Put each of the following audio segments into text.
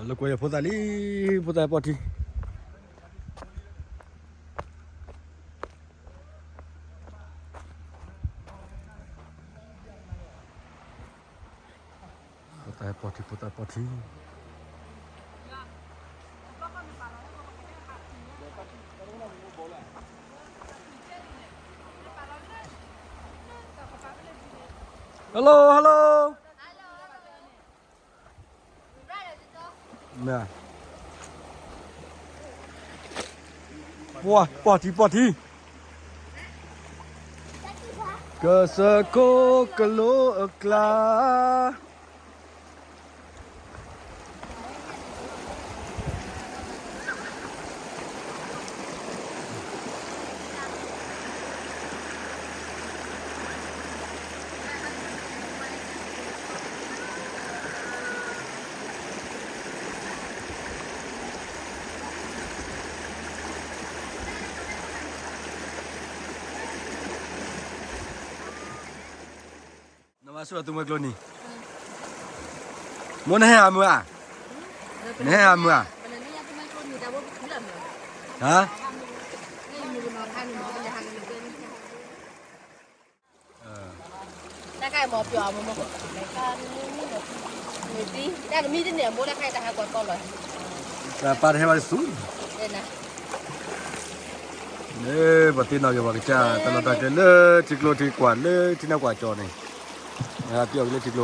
လၢကွဲယဖိသၣ်လံ, ဖိသၣ်ပီၢ်ထံ, ဖိသၣ်ပီၢ်ထံ, ဖိသၣ်ပီၢ်ထံ. Hello, hello. ပှၤ ပီၢ်ထံ ပီၢ်ထံ, ကစၢၢ်ခိၣ်ကလိအကျါ. နမၤဆူၣ်အသုမွဲကျိနံၤ, မိၢ်နဟဲဟးမုာ်ဧါ, နဟဲဟးမုာ်ဧါ, ဟါ. တၢ်ကမံတန့ၢ်အမိၢ်တၢ်ခါအံၤတၢ်ဟးကွၢ်ကီလီၤ, တၢ်ပၢ်တဟဲဘၣ်တစူၤ, ပှၤသ့ၣ်နီၣ်က့ၤပှၤကစၢ် တၢ်လီၢ်တၢ်ကျဲလၢထံကျိထံကွၢ်လၢထံနီၢ်ကွၢ်ကၠီန့ၣ်, ပျီၣ်က့ၤလၢထံကျိ.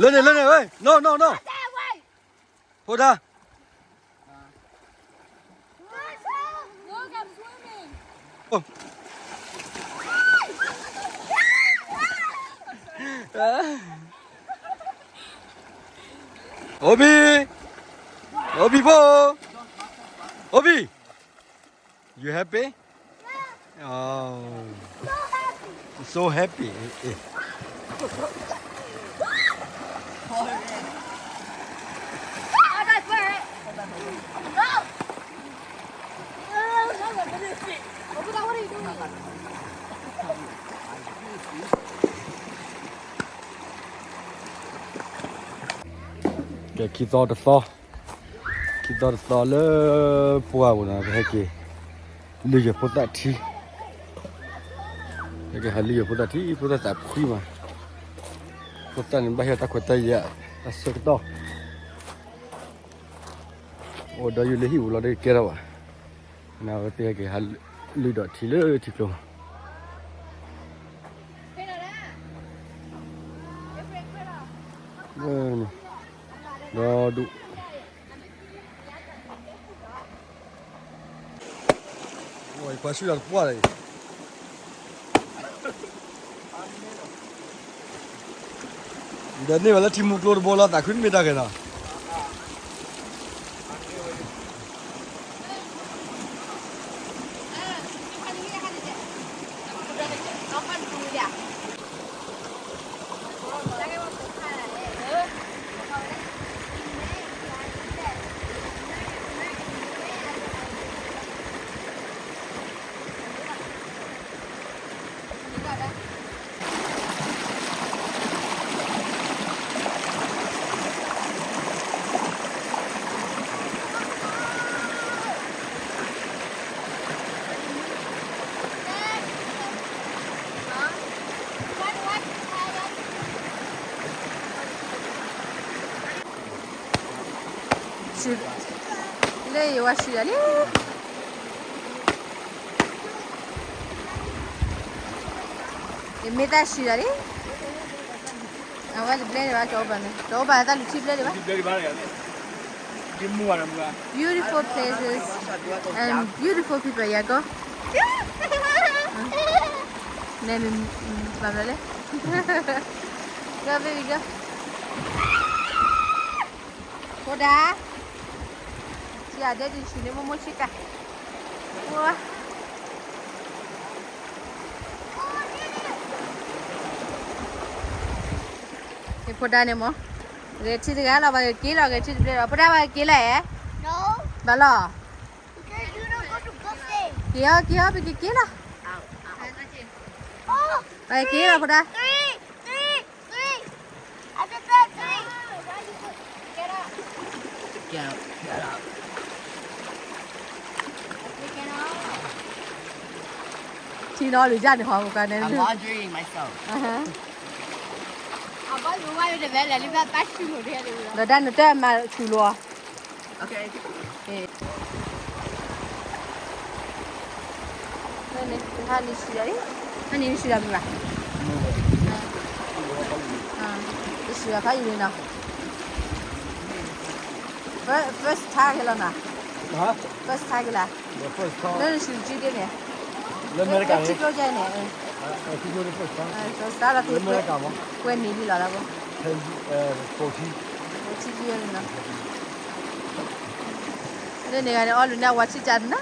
လၢန့ၣ် လၢန့ၣ်, ဝဲ, no, no, no, ဖိဒါ. Obi, Obi ဖိ, Obi, you happy? Oh, so happy. ကဲ ခံသီတသီ, ခံသီတသီလၢပှၢ်ပူၤနီၤ ပဟဲက့ၤ လုၢ်ယဖိသၣ်ထံ, ပဟဲက့ၤဟးလုၢ်ယဖိသၣ်ထံ ဖိသၣ်သးဖှံမး, ဖိသၣ်န့ၣ်ဘၣ်ဟ့ၣ်တၢ်ခွဲးတၢ်ယာ် တၢ်ဆၢကတီၢ်, အိၣ်ဒီးယုၢ်လၢဟံၣ်ပူၤလီၤ တကဲထီၣ်ဘၣ်, နဝဲသ့ၣ်ဟဲက့ၤဟးလုၢ်ဒီးထံလၢထံကျိ ဒီဒူၣ်, ပှၤဆူၣ်ဒီးတပှၢ်လီၤ, ဒီးန့ၢ်ဝဲလၢထံမူကျိတဘိလီၤ သးခုတမ့ၢ်တၢ်ဂ့ၤနီၤ. လၢယဝၤဆံးတၢ်လံ, ယမ့ၢ်တၢ်ဆံးတၢ်လံ, အဝဲတဘျဲဒံးဘၣ် ကၠီအိၣ်ဘၣ်န့ၣ် ကၠီအိၣ်ဘၣ်တၢ်လူၤထံဘျဲဒံးဘၣ်. Beautiful places and beautiful people, yeah, go. နဲမ့ၢ်ဘၣ်ဘျီလဲၣ်, go baby go. ဖိဒါ, ဆံးအဒဲဒုးဆံးန့ၣ် မိၢ်မိၢ်ဆံးကၤ, ဝါ ယဖိဒါန့ၣ်မ့ၢ် ဂဲၤထံတဂၤလီၤ ပှၤကက့ၤလီၤ ဂဲၤထံတဘျဲလီၤ ဖိဒါ ပှၤကက့ၤလၢ်ဧါ, ဘၣ်လီၤ, က့ၤအီၤက့ၤအီၤ ပကက့ၤလီၤ, ပှၤကက့ၤလီၤ ဖိဒါ. Tino လူၤယၢ်န့ၣ်ဟီ ပကန့ၣ် I'm laundering myself. ဒီးတၢ်နတၢ်မၤဆူၣ်လီၤ. Okay. ဟါန့ၣ်ဆူၣ်လီၤလံ, ဟါန့ၣ်ဆူၣ်လီၤမုၢ်ဘၣ်, တဆူၣ်လီၤဖးယံၤန့ၣ်နီၤ, first time က့ၤလီၤနီၤ, first time က့ၤလီၤ, လၢနဆူၣ်စုဒ့န့ၣ်, လၢအမဲရကၤန့ၣ်, ထံကျိကဲန့ၣ်, ထံကျိန့ၣ် first time, ဝဲန့ၣ်လံလီၤလၢ, ဖိထံ, ဖိထံန့ၣ်နီၤ, လၢန့ၣ်ဂၤန့ၣ် အီၣ်လုၢ်န့ၢ်ဝၤထံကၢ်နၤ,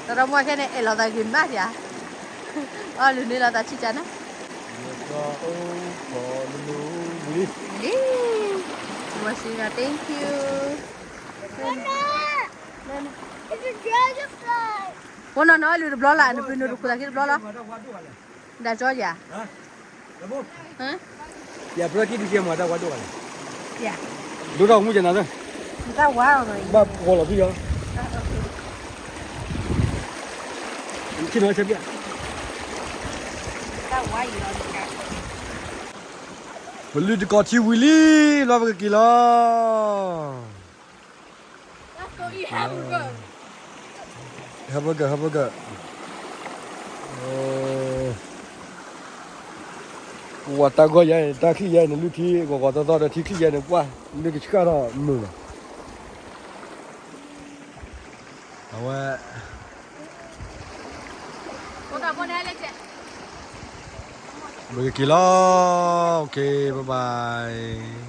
တရီမုၢ်ခဲန့ၣ် အဲၣ်လိာ်သးဂ့ၤမးဒံးဧါ, အီၣ်လုၢ်န့ၢ်လိာ်သးထံကၢ်နၤ, လံ, ဝၤဆံးဂၤ thank you. ဖိနီၤနီၤ အီၣ်လုၢ်တဘျီလၢ် နပျုၤနုာ်တခူၣ်သးခံတဘျီလီၤ, ဒၣ်ကၠီယၤ ယပြၢကံဒုကဲမၤတၢ်ဝါဒိၣ်ဂၤလဲၣ်, ဒိၣ်ထီၣ်မူကနၤသၢ, တၢ်ဝါလီၤ, ဘၣ်ပှီၢ်လီၤဖံးအီၤ, ခ့နီၤဆဲးပျဲ, တၢ်ဝါအံၤလီၤ, ပလုၢ်တကိးထံဝံၤလံ, လီၤပကက့ၤလီၤ. Hamburger, hamburger. ပှၤတၢ်ဂီၢ်ယါန့ၣ် တၢ်ချံၣ်ယါန့ၣ် လုၢ်ထံဂီၤဂီၤသီသီဒီးထံချံၣ်ယါန့ၣ် ပှၢ် လုၢ်ကဆှၣ်ထီၣ်မုာ်လီၤ. အဝဲ ပကက့ၤလီၤ. Okay, bye bye.